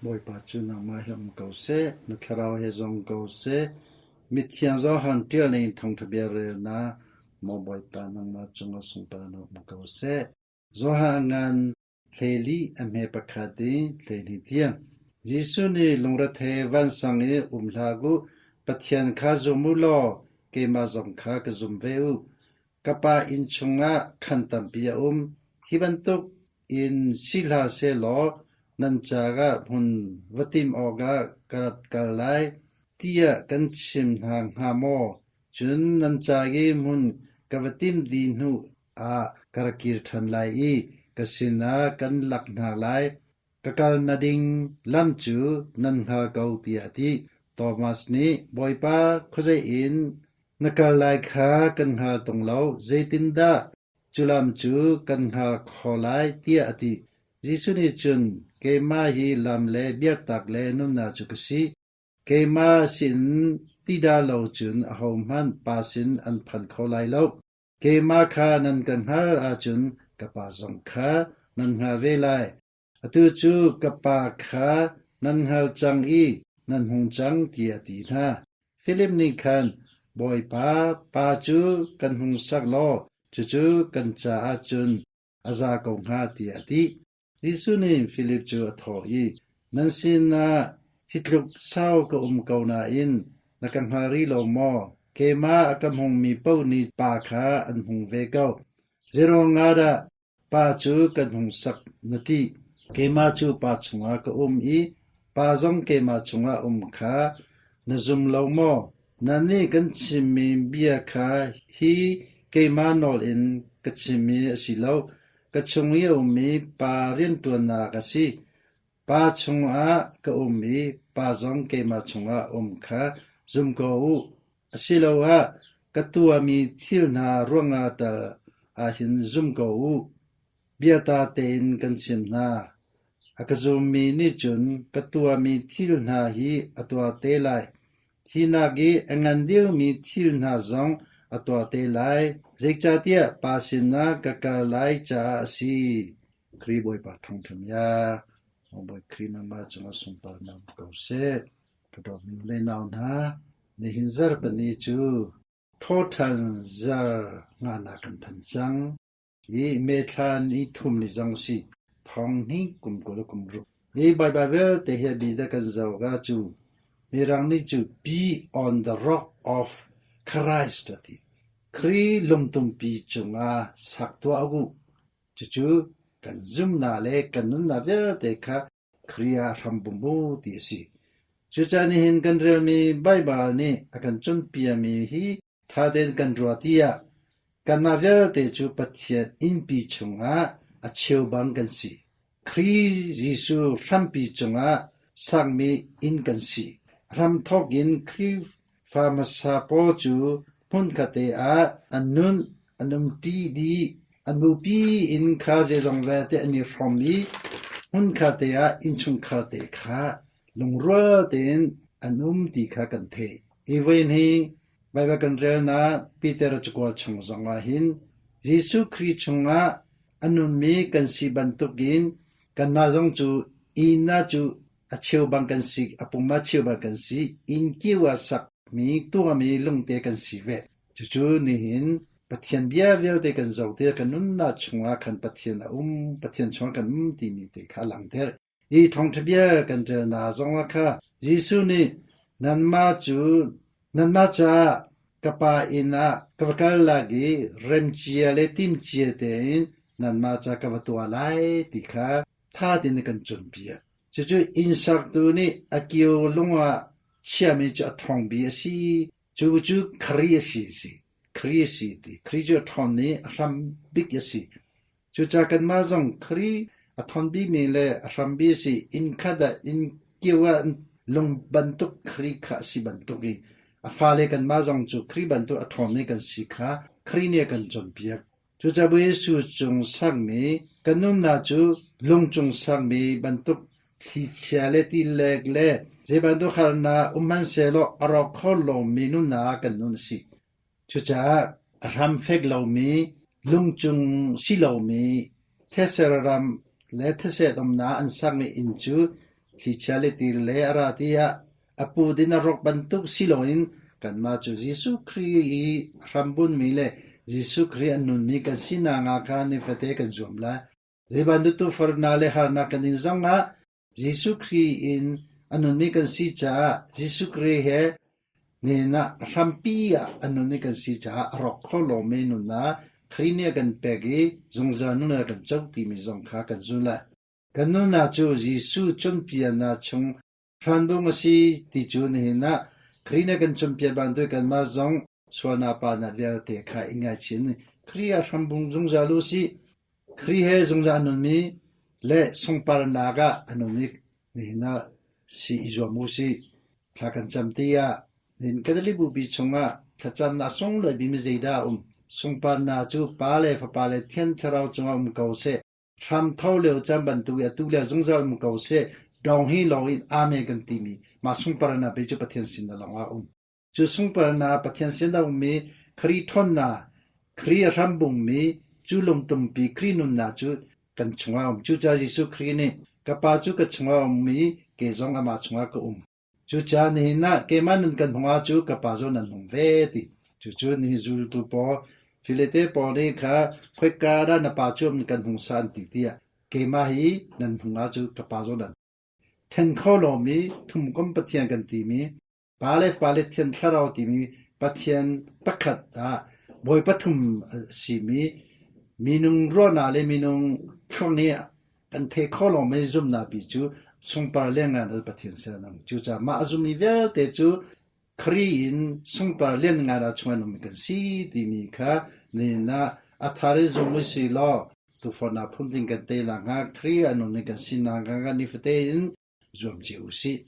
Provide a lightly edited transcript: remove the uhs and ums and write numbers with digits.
Bawipa cu nangmah he um ko seh, na thlarau he zong ko seh. Mithiang Johan ṭial ning thawngṭha bia relnak, Maw Bawipa nangmah cungah sunparnak um ko seh. Johan ngan hlei a hme pakhat in 12 tiang. Jesuh nih lungrethei vansang i um hlah u, Pathian kha zum u law keimah zong kha ka zum ve u. Ka Pa inn chungah khan tampi a um. Hi bantuk in si hlah sehlaw nan caah hmun va tim awkah ka rat kal lai, tiah kan chim hna hnga maw? Cun nan ca i hmun ka va tim dih hnu ah ka ra kir ṭhan lai i ka sinah kan lak hna lai. Ka kalnak ding lam cu nan hngal ko, tiah a ti. Thomas nih, Bawipa, khuazei in na kal lai kha kan hngal tung lo, zeitindah cu lam cu kan hngal kho lai, tiah a ti. Jesuh nih cun, Keimah hi lam le biaktak le nunnak cu ka si. Keimah sin ti dah lo cun ahohmanh Pa sin an phan kho lai lo. Keimah kha nan ka hngalh ahcun ka Pa zong kha nan hngalh ve lai. Atu cu ka Pa kha nan hngal cang i nan hung cang, tiah a ti hna. Filip nih khan, Bawipa, Pa cu kan hung sak law cucu kan caah cun a za ko hnga, tiah a ti. Jesuh nih Filip cu a thawh i, Nan sinah hi tluk sau ka um ko nain na ka hngal rih lo maw? Keimah a ka hmungmi paoh nih Pa kha an hmung ve ko. Zeiruangah dah Pa cu kan hung sak na ti? Keimah cu Pa chungah ka um i Pa zong keimah chungah um kha na zum lo maw? Nannih kan chimmi bia kha hi keimah nawl in ka chimmi a si lo, Ka chung i a ummi Pa rianṭuannak a si. Pa chungah ka um i Pa zong keimah chungah a um kha zum ko u. Asiloah ka tuahmi thil hna ruangah tal ahhin zum ko u. Biata tein kan chim hna. A ka zummi nih cun ka tuahmi thil hna hi a tuah te lai. Hi nak i a ngan deuhmi thil hna zong a tuah te lai, zeicahtiah Pa sinah ka kal lai caah a si. Khrih Bawipa thawngṭha bia. Maw Bawi Khrih nangmah cungah sunparnak um ko seh. Ka dawtmi u le nau hna, nihin zarhpini cu thawṭhan zar nganak kan phan cang. Hi May thla ni thum ni zong si thong hnih kum 20 kum ruk. Hi Baibal vialte hi a bi dah kan zoh ka cu Mirang nih cu be on the rock of Christ a ti. Khrih lungtumpi cungah sak tuah u. Cucu kan zumnak le kan nunnak vialte kha Khrih ah hram bum u ti a si. Cucaah nihin kan relmi Baibal nih a kan cawnpiakmi hi Ṭha tein kan ruah tiah kanmah vialte cu Pathian innpi chungah a cheubang kan si. Khrih Jesuh hrampi cungah sakmi inn kan si. Hramthawk in Khrihfa hmasa pawl cu hmunkhat te ah an nun, an umṭi dih, an bupi inn kha zeizong vialte an i hrawm i hmunkhat te ah innchungkhar te kha lungrual tein an um ti kha kan theih. Hi voin hi Baibal kan relnak Peter cakuat chung zongah hin Jesuh Khrih chungah a nunmi kan si bantukin kanmah zong cu inn ah cu a cheubang kan si, a pum ah cheubang kan si, inn kiu ah sakmi tuahmi lungte kan si ve. Cucu nihin Pathian bia vialte kan zoh tikah kan nunnak chungah khan Pathian a um, Pathian chungah kan um timi te kha a langhter. Hi thawngṭha bia kan ṭelnak zongah kha Jesuh nih nanmah cu nanmah caah ka Pa inn ah ka va kal lai i remcia le timcia tein nanmah ca ka va tuah lai ti kha ṭha tein a kan cawnpiak. Cucu inn saktu nih a kio lung ah chiahmi cu a ṭhawng bik a si. Cu cu Khrih a si a si. Khrih a si ti. Khrih cu a ṭhawn i a hram bik a si. Cucaah kanmah zong Khrih a ṭhawn bikmi le a hram bik a si. Inn khat ah inn kio ah lung bantuk Khrih kha a si bantuk i a fale kanmah zong cu Khrih bantuk a ṭhawngmi kan si kha Khrih nih a kan cawnpiak. Cucaah Bawi Jesuh cung sakmi kan nunnak cu lung cung sakmi bantuk thlichia le tilek le zei bantuk harnak um hmanhsehlaw a rawk kho lomi nunnak ah kan nun a si. Cucaah a hram fek lomi, lungcung si lomi thetse ram le thetse umnak an sakmi inn cu. Thlichia le ti le a ra tiah a pu din a rawk bantuk si loin kanmah cu Jesuh Khrih i hrambunmi le Jesuh Khrih a nunmi kan sinak ah khan nifate kan zuam lai. Zei bantuk tufarnak le harnak kan in zongah Jesuh Khrih in a nunmi kan si caah Jesuh Khrih he nihin ah hrampi ah a nunmi kan si caah a rawk kho lomi nunnak Khrih nih a kan pek i zungzal nun a kan co timi zong kha kan zul lai. Kan nunnak cu Jesuh cawnpiaknak chung hranbung a si ti cu nihin ah Khrih nih a kan cawnpiak bantuk kanmah zong sualnak palnak vialte kha i ngaichih in Khrih ah hrambung zungzal u sih. Khrih he zungzal a nunmi le sungparnak ah a nung i nihin ah si i zuam u sih. Thla kan cam tikah nihin Catholic Bupi chungah thlacamnak sunglawi bikmi zeidah a um? Sungparnak cu Pa le Fapa le Thiang Thlarau cungah um ko seh. Hram tho lio caan bantuk i atu le zungzal um ko seh. Dong hi lawng in Amen kan timi mah sungparnak pe cu Pathian sin lawng ah a um. Cu sungparnak Pathian sin a ummi Khrih ṭhawnnak, Khrih a hrambungmi cu lungtumpi Khrih nunnak cu kan chungah a um. Cucaah Jesuh Khrih nih, Ka Pa cu ka chungah a um i kei zong amah chungah ka um. Cucaah nihin ah keimah nan kan hung ah cu ka Pa zong nan hung ve ti. Cucu nihin zultu pawl Filete pawl nih kha khoika dah na pa cu kan hung sa an ti tiah keimah hi nan hung ah cu ka Pa zong nan then kho lomi thumkom Pathian kan timi Pa le Fapa le Thiang Thlarau timi Pathian pakhat ah bawi pathum a simi minung ruahnak le minung thluak nih kan thei kho lomi zumhnak pi cu sungpar lianngan a Pathian sin an um. Cucaah mah a zummi vialte cu Khrih in sungpar lianngan ah chung an ummi kan si timi kha nihin ah a thar i zum u si law tuuforhnak phun tling kan tei nakhnga Khrih a nunmi kan si nakhnga nifate in zuam cio u sih.